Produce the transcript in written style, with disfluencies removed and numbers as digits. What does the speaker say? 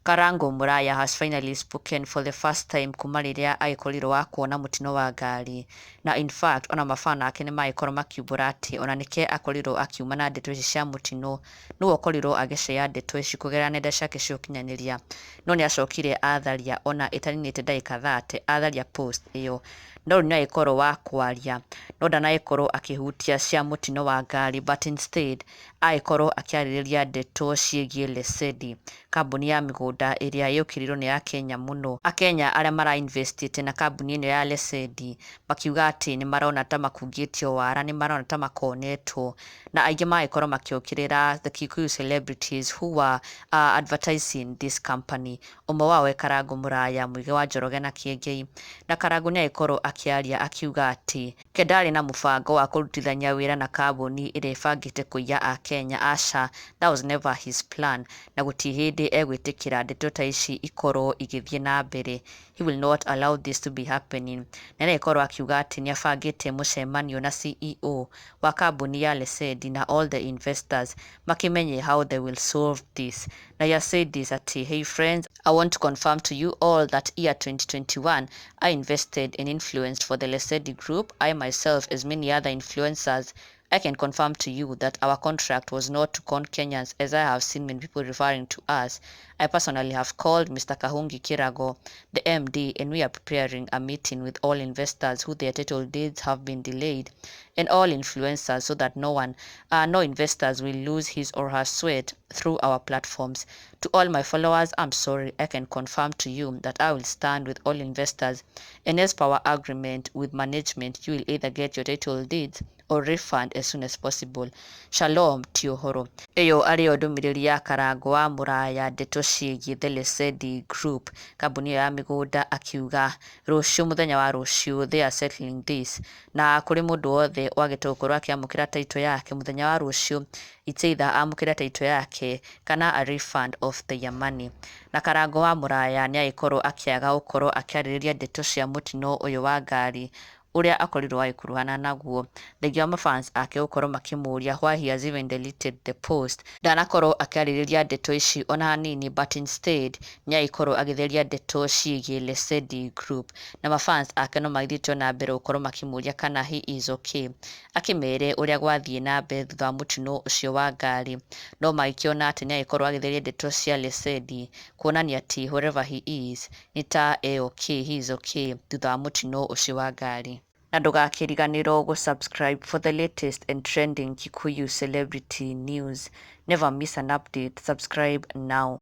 Karango Muraya has finally spoken for the first time kuma rĩrĩa agĩkorirwo wa kuona mũtino wa ngari. Na in fact ona mafana ake nĩmagĩkorwo makiumbũra atĩ ona nĩke akorirwo akiuma na ndeto ici cia mũtino, nĩwe ũkorirwo agĩcea ndeto ici kũgerera nenda ciake cia ũkinyanĩria. No nĩacokire atharia ona ĩtaninĩte ndagĩka 30 atharia post ĩyo. No rĩu nĩagĩkorwo wa kwaria, no ndanagĩkorwo akĩhutia cia mũtino wa ngari, but instead agĩkorwo akĩarĩrĩria ndeto ciĩgiĩ Lesedi, kambuni ya mĩgũnda ĩrĩa yũkĩrĩirwo nĩ Akenya mũno. Akenya arĩa mara investĩte na kambuni ĩno ya Lesedi makiuga atĩ nĩ marona ta makungĩtio wara, nĩ marona ta makonetwo, na aingĩ magagĩkorwo makĩũkĩrĩra the Kikuyu celebrities who were advertising this company. Ũmwe wao e Karango Muraya, Mũige wa Njoroge na Kĩengei. Na Karango nĩ agĩkorwo akĩaria akiuga atĩ ke ndarĩ na mũbango wa kũrutithania wĩra na kambuni ĩrĩa ĩbangĩte kũiya Akenya. Aca, that was never his plan, na gũtirĩ hĩndĩ egwĩtĩkĩra ndeto ta ici ikorwo igĩthiĩ na mbere. He will not allow this to be happening. Na nĩagĩkorwo akiuga atĩ nĩ abangĩte mũcemanio na CEO wa kambuni ya Lesedi na all the investors makĩmenye how they will solve this. Na he has said this atĩ, "Hey friends, I want to confirm to you all that year 2021 I invested and influenced for the Lesedi Group. I myself, as many other influencers, I can confirm to you that our contract was not to con Kenyans, as I have seen many people referring to us. I personally have called Mr. Kahungi Kirago, the MD, and we are preparing a meeting with all investors who their title deeds have been delayed and all influencers so that no one, no investors will lose his or her sweat through our platforms. To all my followers, I'm sorry, I can confirm to you that I will stand with all investors, and as per our agreement with management, you will either get your title deeds or refund as soon as possible. Shalom Tiohoro." Ĩyo arĩyo ndũmĩrĩri ya Karango wa Mũraya, ndeto ciĩgiĩ The Lesedi Group, kambuni ĩyo ya mĩgũnda, akiuga rũciũ, mũthenya wa rũciũ, they are settling this. Na kũrĩ mũndũ wothe wagĩte gũkorwo akĩamũkĩra title yake mũthenya wa rũciũ, it's either amũkĩre title yake kana a refund of their money. Na Karango wa Mũraya nĩ agĩkorwo akĩaga gũkorwo akĩarĩrĩria ndeto cia mũtino ũyũ wa ngari ũrĩa akorirwo agĩkuruhana naguo, thengia wa mafans ake gũkorwo makĩmũria why he has even deleted the post. Ndanakorwo akĩarĩrĩria ndeto ici ona hanini, but instead nĩ agĩkorwo agĩtheria ndeto ciĩgiĩ Lesedi Group, na mafans ake no magĩthiĩte na mbere gũkorwo makĩmũria kana he is okay, akĩmere ũrĩa gwathiĩ na mbere thutha wa mũtino ũcio wa ngari. No magĩkĩona atĩ nĩ agĩkorwo agĩtheria ndeto cia Lesedi, kuonania atĩ wherever he is, nĩ ta e okay, he is okay thutha wa mũtino ũcio wa ngari. Na ndũgakĩriganĩrwo gũ-subscribe for the latest and trending Kikuyu celebrity news. Never miss an update. Subscribe now.